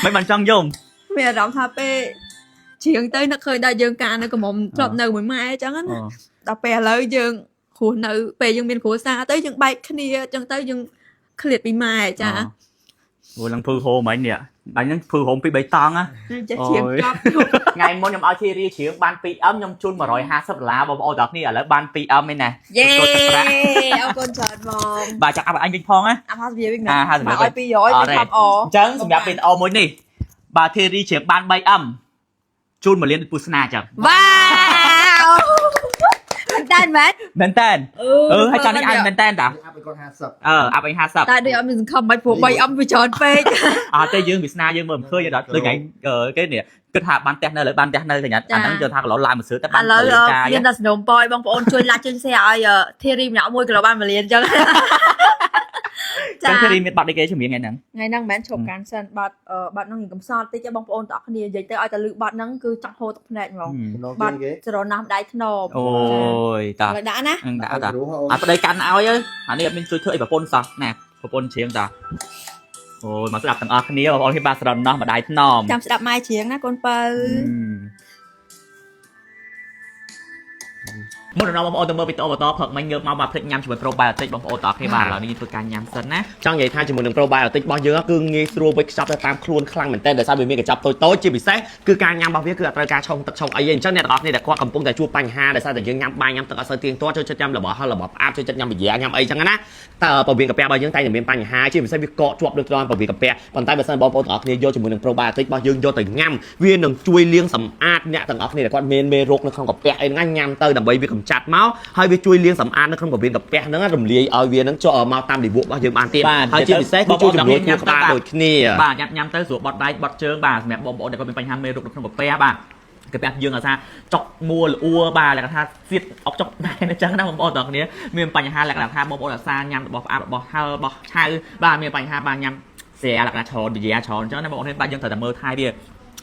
មិនបានចង់យំ មានអារម្មណ៍ថាពេលច្រៀងទៅនឹកឃើញដល់យើងកាលនៅកំមុំធ្លាប់នៅមួយម៉ែអញ្ចឹងណាដល់ពេលឥឡូវយើងគ្រួនៅពេលយើងមានគ្រួសារទៅយើងបែកគ្នាអញ្ចឹងទៅយើងឃ្លាតពីម៉ែចា អូឡើងភឺហូមិញនេះបាញ់ហ្នឹងភឺហូមពី3តង់ណា ចេះច្រៀងចប់ ថ្ងៃមុនខ្ញុំឲ្យធីរីច្រៀងបាន 2M ខ្ញុំជូន150ដុល្លារបងប្អូនទាំងគ្នាឥឡូវបាន 2M ឯណា យេអរគុណច្រើនបង បាទចាក់អាប់អញវិញផងណា អាប់50រៀលវិញណា អា50រៀល មកឲ្យ200 អត់ទេ ទៅខំអ អញ្ចឹងសម្រាប់វីដេអូមួយនេះបាទធីរីច្រៀងបាន 3M ជូន1លានពុស្នាចឹង វ៉ាវមែនតើមែន មែនតើអឺហើយចាន់នេះឲ្យមែនតើតា អាប់ឲ្យគាត់50 អឺអាប់ឲ្យ50 តែដូចអត់មានសង្ឃឹមមិនព្រោះ 3M វាច្រើនពេក អត់ទេយើងវាសនាយើងមើលមិនឃើញដល់ដូចថ្ងៃគេនេះគិតថាបានផ្ទះនៅលើបានផ្ទះនៅកញ្ញាអាហ្នឹងយកថាកន្លងឡើងមួយសឿតែបាន ឥឡូវ កាយ មានតែសំណូមពរឲ្យបងប្អូនជួយ like ជួយ share ឲ្យធីរីម្នាក់មួយគីឡូបាន1លានអញ្ចឹង ចឹងធីរីមានបាត់អីគេជំនាញថ្ងៃហ្នឹង ថ្ងៃហ្នឹងមិនមែនឈប់កាន់សិនបាត់បាត់ហ្នឹងកំសត់តិចទេបងប្អូនទាំងអស់គ្នានិយាយទៅឲ្យតែលឺបាត់ហ្នឹងគឺចង់ហូរទឹកភ្នែកហ្មង ចំណង បាត់ ជើងគេ ស្រណោះម្ដាយធ្នម អូយតា ឥឡូវដាក់ណា ដាក់តា ព្រោះអូន អត់ប្តីកាន់ឲ្យអានេះអត់មានជួយធ្វើអីប្រពន្ធសោះណាប្រពន្ធច្រៀងតាអូយមកស្ដាប់ទាំងអស់គ្នាបងប្អូនគេបាទស្រណោះម្ដាយធ្នម ចាំស្ដាប់ម៉ែច្រៀងណាកូនពៅ មុនដល់បងប្អូនទៅមើលវីដេអូបន្តផឹកមិញងើបមកបាទភ្លេចញ៉ាំជាមួយ probiotic បងប្អូនទាំងអស់គ្នាបាទឥឡូវនេះធ្វើការញ៉ាំសិនណា ចង់និយាយថាជាមួយនឹង probiotic របស់យើងគឺងាយស្រួលវេចខ្ចប់ទៅតាមខ្លួនខ្លាំងមែនទែនដោយសារវាមានកញ្ចប់តូចៗជាពិសេសគឺការញ៉ាំរបស់វាគឺអត់ត្រូវការឆុងទឹកឆុងអីទេអញ្ចឹងអ្នកទាំងអស់គ្នាដែលគាត់កំពុងតែជួបបញ្ហាដោយសារតែយើងញ៉ាំបាយញ៉ាំទឹកអត់សូវទៀងទាត់ចូលចិត្តញ៉ាំរបស់ហឹររបស់ផ្អាប់ចូលចិត្តញ៉ាំបយាញ៉ាំអីចឹងណាតើពវៀនកាពះរបស់យើងតែងតែមានបញ្ហាជាពិសេសវាកកជាប់នៅត្រង់ពវៀនកាពះប៉ុន្តែបើសិនបងប្អូនទាំងអស់គ្នាយកជាមួយនឹង probiotic របស់យើងយកទៅញ៉ាំវានឹងជួយលាងសម្អាតអ្នកទាំងអស់គ្នាដែលគាត់មានមេរោគនៅក្នុងកាពះអីហ្នឹងញ៉ាំទៅដើម្បីវាកម្ចាត់មកហើយវាជួយលាងសម្អាតនៅក្នុងពវៀនកាពះហ្នឹងរំលាយឲ្យវាហ្នឹងចូលមកតាមលិវក់របស់យើងបានទៀតហើយជាពិសេសគឺជួយជំរុញខួរក្បាលដូចគ្នា បាទញ៉ាំញ៉ាំទៅស្រួលបត់ដៃបត់ជើងបាទសម្រាប់បងប្អូនដែលគាត់មានបញ្ហាមេរោគនៅក្នុងកាពះបាទកាពះយើងអាសាចុកមួលអួបាទលក្ខណៈថាសៀតអុកចុកដែរអញ្ចឹងណាបងប្អូនទាំងគ្នាមានបញ្ហាលក្ខណៈថាបងប្អូនអាសាញ៉ាំរបស់ផ្អាប់របស់ហឹររបស់ឆៅបាទមានបញ្ហាបាទញ៉ាំស្រាលក្ខណៈច្រើនវិយាច្រើនអញ្ចឹងណាបងប្អូនបាទយើងត្រូវតែមើលថែវា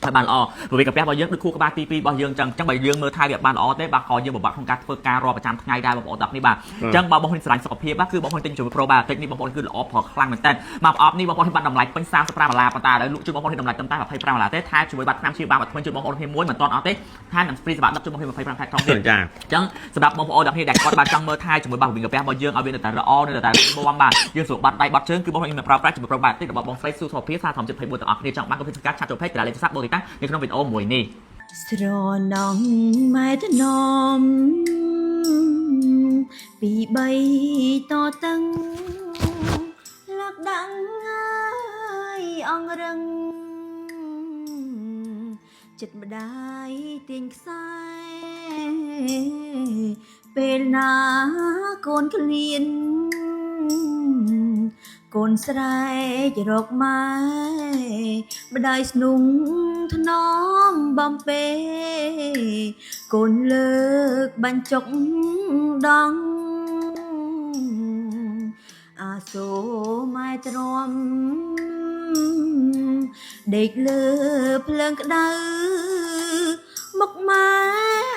ឲ្យបានល្អព្រោះវាកាពះរបស់យើងដូចខួរក្បាលទី2របស់យើងអញ្ចឹងអញ្ចឹងបើយើងមើលថែវាបានល្អទេបាទក៏យើងពិបាកក្នុងការធ្វើការរាល់ប្រចាំថ្ងៃដែរបងប្អូនទាំងនេះបាទអញ្ចឹងបើបងប្អូនស្រឡាញ់សុខភាពបាទគឺបងប្អូនទិញជាមួយ probiotic នេះបងប្អូនគឺល្អផលខ្លាំងមែនតើមកប្រអប់នេះបងប្អូនបានតម្លៃពេញ35ដុល្លារប៉ុន្តែឥឡូវលក់ជូនបងប្អូនតម្លៃត្រឹមតែ25ដុល្លារទេថែមជាមួយបាត់ថ្នាំព្យាបាលបាត់ធ្មេញជូនបងប្អូនគ្នាមួយមិនទាន់អត់ទេថែមនឹង free សម្រាប់ដឹកជូនបងប្អូន25ខែក្រុងទៀត ចា អញ្ចឹងសម្រាប់បងប្អូនទាំងគ្នាដែលគាត់បានចង់មើលថែជាមួយបាសវិញកាពះរបស់យើងឲ្យវានៅតែល្អនៅតែរឹងមាំបាទយើងស្រួលបាត់ដៃបាត់ជើងគឺបងប្អូនមានប្រើប្រាស់ជាមួយ probiotic របស់បងស្រីស៊ូសុភាសាធម្មជាតិ24ទាំងអស់គ្នាចង់បានក៏ធ្វើការឆាតចូល page តែលេខទូរស័ព្ទបូកទីតាំងនៅក្នុងវីដេអូមួយនេះ ស្រណងម៉ែធ្នមពីបីតតឹងលក្ដាំងអើយអងរឹងចិត្តម្ដាយទាញខ្សែពេលណាកូនឃ្លានកូនស្រែករកម៉ែម្ដាយស្នងធ្នមបំពេកូនលើកបញ្ចុកដងអាសូរម៉ែទ្រាំដេកលើភ្លើងក្តៅមុខម៉ែ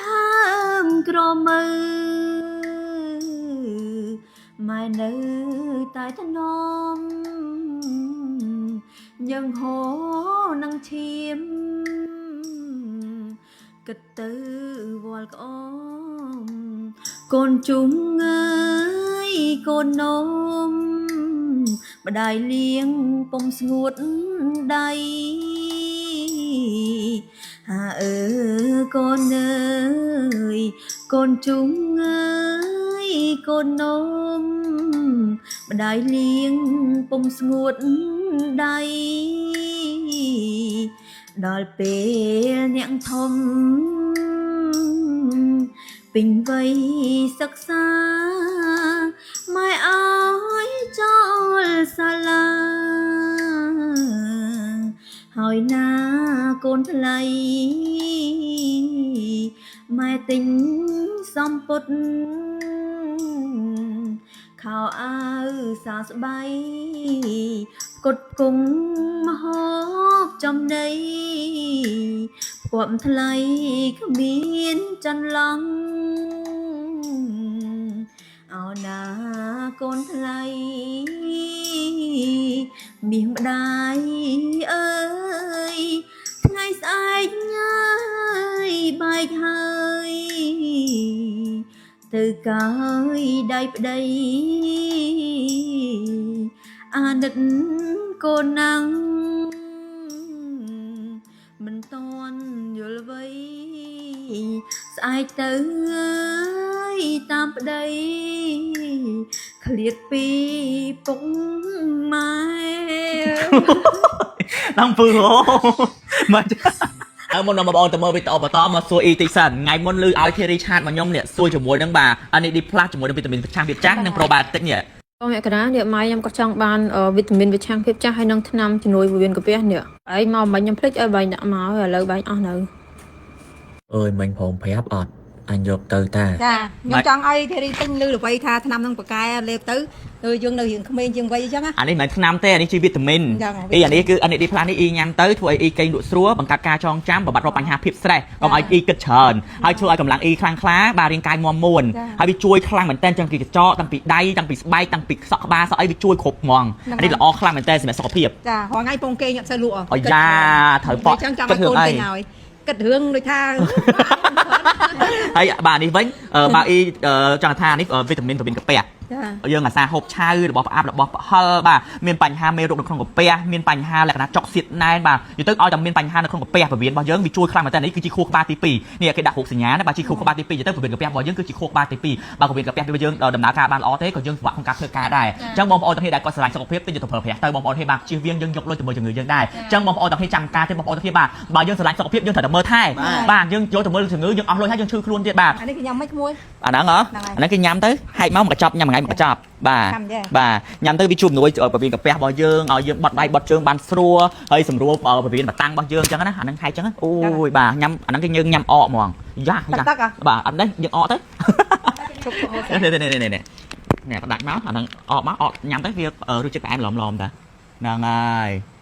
ហើមក្រមើម៉ែនៅតែធ្នមយើងហូរនឹងឈាមគិតទៅវល់ក្អមកូនជុំអើយកូននំម្ដាយលៀងពុំស្ងួតដៃហាអើកូនអើយកូនជុំអើយកូននំម្ដាយលៀងពុំស្ងួតដៃដល់ពេលអ្នកធំពេញវ័យសិក្សាម៉ែអើយចូលសាលាហើយណាកូនថ្លៃម៉ែទិញសំពុតខោអាវសាស្បៃផ្គត់ផ្គង់មហូបចំណីផ្គប់ថ្លៃគ្មានចន្លងអោណាកូនថ្លៃមាសម្ដាយអើ ទៅកាយដៃប្តីអាណិតកូនណាំងមិនតន់យល់អ្វីស្អែកទៅអើយតាមប្តីឃ្លាតពីពុកម៉ែ ឡើងពឺហូមកហើយមុននឹងបងប្អូនទៅមើលវីដេអូបន្តមកសួរអ៊ីតិចសិនថ្ងៃមុនលឺឲ្យធីរី chat មកខ្ញុំនេះសួរជាមួយនឹងបាទ NAD+ ជាមួយនឹងវីតាមីនប្រឆាំងភាពចាស់និង probiotic នេះ។ បងមករានេះម៉ែខ្ញុំក៏ចង់បានវីតាមីនប្រឆាំងភាពចាស់ហើយនឹងថ្នាំជំនួយពោះវៀនកាពះនេះឯងមកមិញខ្ញុំភ្លេចឲ្យបែងដាក់មកហើយឥឡូវបែងអស់នៅ។ អើយមិញព្រមប្រាប់អត់អញយកទៅតា ចាខ្ញុំចង់ឲ្យធីរីទិញលឺអ្វីថាថ្នាំនឹងប៉កែលេបទៅយើងនៅរៀងក្មេងជាងវ័យអញ្ចឹងណា។ អានេះមិនមែនថ្នាំទេអានេះជាវីតាមីន ចឹង អ៊ីអានេះគឺ NAD+ នេះអ៊ីញ៉ាំទៅធ្វើឲ្យអ៊ីគេងលក់ស្រួលបង្កាត់ការចងចាំបំបត្តិរាល់បញ្ហាភាព stress កុំឲ្យអ៊ីគិតច្រើនហើយធ្វើឲ្យកម្លាំងអ៊ីខ្លាំងក្លាបាទរាងកាយមាំមួនហើយវាជួយខ្លាំងមែនតើចឹងពីកញ្ចក់តាំងពីដៃតាំងពីស្បែកតាំងពីសក់ក្បាលសក់អីវាជួយគ្រប់ហ្មងអានេះល្អខ្លាំងមែនតើសម្រាប់សុខភាព។ ចារាល់ថ្ងៃពងគេងអត់សូវលក់ អាយ៉ាត្រូវប៉ក់ អញ្ចឹងចង់ឲ្យកូនទិញឲ្យគិតរឿងដូចថា ហើយបាទនេះវិញបាទអ៊ីចង់ថានេះវីតាមីនប្រវិនកាពះ ចា។ យើងអាសាហូបឆៅរបស់ផ្អាប់របស់ប្រហិលបាទមានបញ្ហាមេរោគនៅក្នុងកាពះមានបញ្ហាលក្ខណៈចុកសៀតណែនបាទនិយាយទៅឲ្យតែមានបញ្ហានៅក្នុងកាពះពវៀនរបស់យើងវាជួយខ្លាំងមែនតើនេះគឺជាខួរក្បាលទី2នេះគេដាក់រូបសញ្ញាណាបាទជាខួរក្បាលទី2និយាយទៅពវៀនកាពះរបស់យើងគឺជាខួរក្បាលទី2បើពវៀនកាពះរបស់យើងដំណើរការបានល្អទេក៏យើងពិបាកក្នុងការធ្វើការដែរអញ្ចឹងបងប្អូនទាំងគ្នាដែលគាត់ស្រឡាញ់សុខភាពទិញទៅប្រើប្រាស់ទៅបងប្អូនគ្នាបាទជៀសវាងយើងយកលុយទៅមើលជំងឺយើងដែរអញ្ចឹងបងប្អូនទាំងគ្នាចាំការទេបងប្អូនទាំងគ្នាបាទបើយើងស្រឡាញ់សុខភាពយើងត្រូវតែមើលថែបាទយើងយកទៅមើលជំងឺយើងអស់លុយហើយយើងឈឺខ្លួនទៀតបាទ។ អានេះគេញ៉ាំមិនក្មួយ អាហ្នឹងហ៎អាហ្នឹងគេញ៉ាំទៅហែកមកមួយកញ្ចប់ញ៉ាំមួយថ្ងៃមួយកញ្ចប់បាទ ញ៉ាំចេះ បាទញ៉ាំទៅវាជួយជំនួយប្រវៀនកាពះរបស់យើងឲ្យយើងបត់ដៃបត់ជើងបានស្រួលហើយសម្រួលប្រវៀនបតាំងរបស់យើងអញ្ចឹងណាអាហ្នឹងហែកអញ្ចឹងអូយបាទញ៉ាំអាហ្នឹងគេយើងញ៉ាំអកហ្មងយ៉ាយ៉ា ទឹកទឹក បាទអត់ទេយើងអកទៅ ជប់ហូ នេះនេះនេះនេះនេះផ្ដាច់មកអាហ្នឹងអកមកអកញ៉ាំទៅវារសជាតិផ្អែមឡមឡមតាហ្នឹងហើយ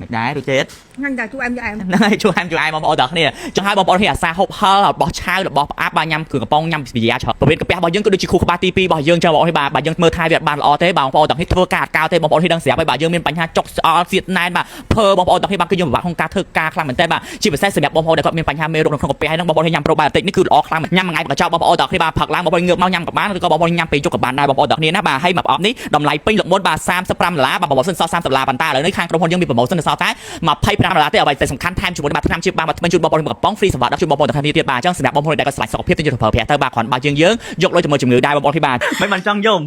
មិនដែររសជាតិ ញ៉ាំតែជួយអែមជួយអែម ហ្នឹងហើយជួយអែមជួយអែមបងប្អូនទាំងគ្នាចង់ឲ្យបងប្អូនគ្នាអាសាហូបហឹលរបស់ឆាវរបស់ផ្អាប់បាទញ៉ាំគ្រឿងកំប៉ុងញ៉ាំវិយាច្រើនប្រភេទកាពះរបស់យើងក៏ដូចជាខួរក្បាលទី2របស់យើងចឹងបងប្អូនបាទបាទយើងមើលថែវាអត់បានល្អទេបាទបងប្អូនទាំងគ្នាធ្វើការអត់កោទេបងប្អូនគ្នាដឹងស្រាប់ហើយបាទយើងមានបញ្ហាចុកស្អល់សៀតណែនបាទភើបងប្អូនទាំងគ្នាបាទគឺយើងពិបាកក្នុងការធ្វើការខ្លាំងមែនតើបាទជាពិសេសសម្រាប់បងប្អូនដែលគាត់មានបញ្ហាមេរោគនៅក្នុងកាពះហើយហ្នឹងបងប្អូនគ្នាញ៉ាំ probiotic នេះគឺល្អខ្លាំងញ៉ាំមួយថ្ងៃមួយកញ្ចប់បងប្អូនទាំងគ្នាបាទផឹកឡើងបងប្អូនងើបមកញ៉ាំក៏បានឬក៏បងប្អូនញ៉ាំពេលយប់ក៏បានដែរបងប្អូនទាំងគ្នាណាបាទហើយមួយប្រអប់នេះតម្លៃពេញលោកមុនបាទ35ដុល្លារបាទ promotion សល់30ដុល្លារប៉ុន្តែឥឡូវនេះខាងក្រុមហ៊ុនយើងមាន promotion សល់តែ25ដុល្លារទេអ្វីតែសំខាន់ថែមជាមួយនឹងបាទថ្នាំជាបានបាទថ្មីជូនបងប្អូនមួយកំប៉ុង free សម្រាប់ដល់ជូនបងប្អូនទាំងគ្នាទៀតបាទអញ្ចឹងសម្រាប់បងប្អូនដែលគាត់ស្រឡាញ់សុខភាពទៅយកទៅប្រើប្រាស់ទៅបាទគ្រាន់បើយើងយើងយកលុយទៅមើលជំងឺដែរបងប្អូនគ្នាបាទមិនបានចង់យំ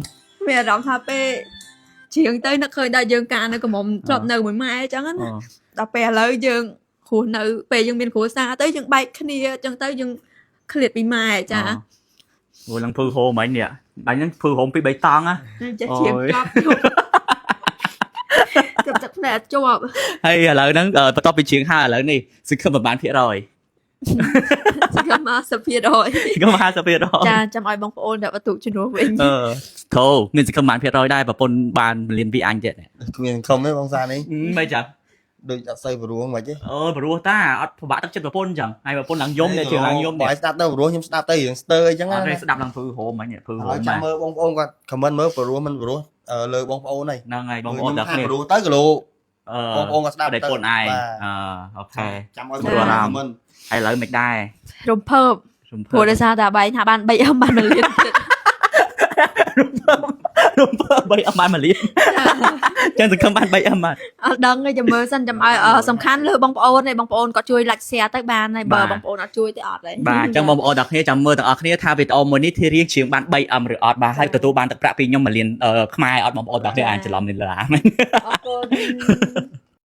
មានអារម្មណ៍ថាពេលច្រៀងទៅនឹកឃើញដល់យើងកាលនៅកំមុំធ្លាប់នៅមួយម៉ែអញ្ចឹងណាដល់ពេលឥឡូវយើងគ្រួនៅពេលយើងមានគ្រួសារទៅយើងបែកគ្នាអញ្ចឹងទៅយើងឃ្លាតពីម៉ែចា។ អូឡើងភឺហូមិញនេះបាញ់ហ្នឹងភឺហូមពី3តង់ណា ចេះច្រៀងជាប់ជាប់ទឹកភ្នែកអត់ជាប់ ហើយឥឡូវហ្នឹងបន្ទាប់ពីច្រៀងហើយឥឡូវនេះសង្ឃឹមប្រហែលភាគរយ សង្ឃឹម50% សង្ឃឹម50% ចាចាំឲ្យបងប្អូនដាក់បន្ទុកជំនួសវិញ អឺធូមានសង្ឃឹមប្រហែលភាគរយដែរប្រពន្ធបានលៀនពីអញទៀត គ្មានសង្ឃឹមទេបងសានេះ មិនចឹង ដូចអត់សូវព្រោះមិនទេ អូព្រោះតាអត់ពិបាកទឹកចិត្តប្រពន្ធចឹងហើយប្រពន្ធឡើងយំនេះជាឡើងយំនេះ បើឲ្យស្ដាប់ទៅព្រោះខ្ញុំស្ដាប់ទៅរឿងស្ទើអញ្ចឹង អ ណា ត់ទេស្ដាប់ឡើងភឺហូមហ្នឹងភឺ ឥ ហូម ឡូវចាំមើលបងប្អូនគាត់ comment មើលព្រោះមិនព្រោះលើបងប្អូនហើយ ហ្នឹងហើយបងប្អូនទាំងគ្នា ព្រោះទៅគីឡូ អឺ បងប្អូនគាត់ស្ដាប់ តែខ្លួនឯងអឺ OK ចាំឲ្យបងប្អូន comment ហើយឥឡូវមិនដែរ រំភើប រំភើ ព្រោះដោយសារតែបែងថាបាន 3M បានមួយលានទៀត រំភើបរំភើប3 M បានមួយលានចឹងសង្ឃឹមបាន 3M បាទ។ អត់ដឹងទេចាំមើលសិនចាំឲ្យសំខាន់លើបងប្អូនឯងបងប្អូនគាត់ជួយ like share ទៅបានហើយបើបងប្អូនអត់ជួយទេអត់ទេ។ បាទអញ្ចឹងបងប្អូនទាំងគ្នាចាំមើលទាំងអស់គ្នាថាវីដេអូមួយនេះធារៀងជាងបាន 3M ឬអត់បាទហើយទទួលបានទឹកប្រាក់ពីខ្ញុំ1លានខ្មែរអត់បងប្អូនទាំងគ្នាអាចច្រឡំនេះឡាមែន អរគុណ។